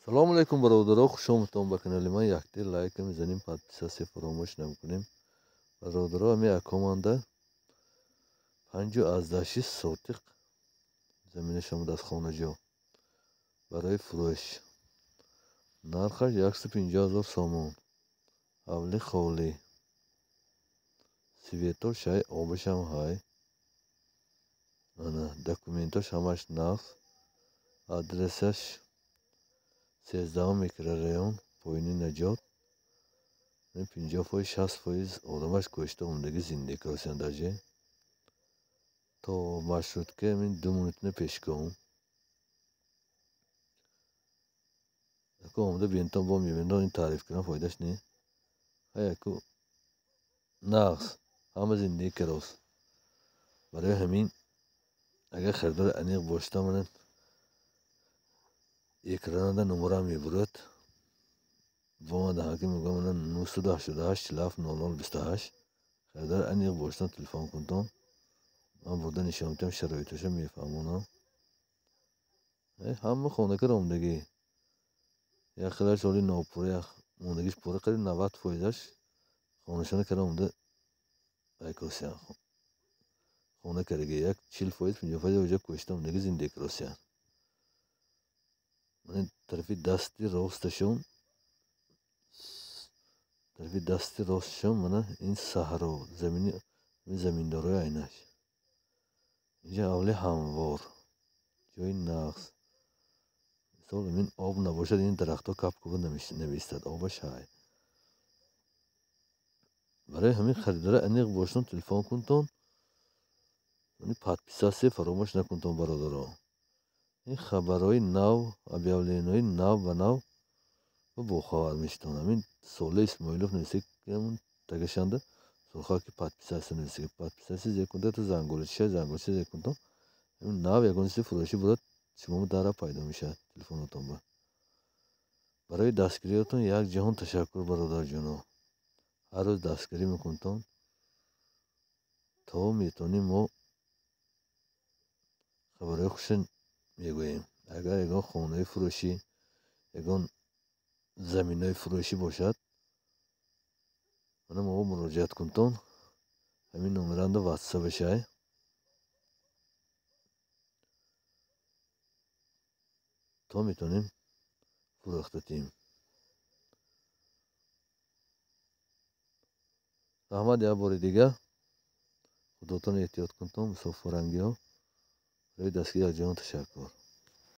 Салому алейкум, бародаро, хуш омадтон ба канали ман. Якте лайка мезанем, подписаться фаромӯш намекунем. Бародаро, ҳами акоманда 5,6 сотиқ заминаш омадааст хонаҷо барои фурӯш. Нархаш 150 000 сомон. Ҳавли холӣ. Светош ҳай, обашам ҳай. Ана документош ҳамаш нағз. Адресаш 13 микрорайон, поини Наҷот. 50%, 60% одамаш кӯшта омадагӣ зиндагӣ каросян даже. То маршрутка ҳамин 2 минутна пешком. Аку омада бинтон бо мебинтон ин таъриф кунам фоидаш не. Ҳай аку нағз, ҳама зиндагӣ карос. Барои ҳамин агар харидори аниқ бошад, мана экранада номерам мебурад. Бо ман даҳаки мегӯям, мана 988 47 00 28. Харидори аниқ бошад, телефон кунтон. Ман бурда нишон медиҳам, шароиташо мефаҳмонам. Ҳама хонакар омадагӣ. Як хелаш ҳоли нопурра, як мондагиш пурра, қариб 90%-аш хонашона кара омада айкосиян. Хона кардаги як 40%, 50% оҷа кӯшта омадагӣ зиндагӣ каросиян. Мана тарафи дасти росташон, тарафи дасти росташон мана ин саҳро, замини заминдорои айнаш. Инҷа ҳавли ҳамвор, ҷои нағз. Мисол ин об набошад, ин дарахтҳо капкуба намеистад, обаш ҳай. Барои ҳамин харидора аниқ бошад, телефон кунтон. Подписаться фаромӯш накунтон, бародаро. Ин хабарҳои нав, объявлениҳои нав ба нав бохабар мешитон. Ҳамин Солеҳ Исмоилов нависта, тагашанда сурхаки подписаться нависта. Подписаться зер кунта, то зангулча, зангулча зер кунтон. Ҳамин нав ягон чизи фурӯшӣ бурад, шумо дара пайдо мешавад телефонотон ба. Барои дастгириётон як ҷаҳон ташаккур, бародарҷоно. Ҳар рӯз дастгирӣ мекунтон, то метавонем мо хабарҳои хуша мегӯем. Агар ягон хонаи фурӯшӣ, ягон заминҳои фурӯшӣ бошад, мана мо муроҷиат кунтон. Ҳамин номеранда ватсапашай. То метавонем фурӯхта тиҳем. Раҳмат як бори дигар. Худотон эҳтиёт кунтон, мусофирангиҳо. Барои дастгирӣ як ҷаҳон ташаккур.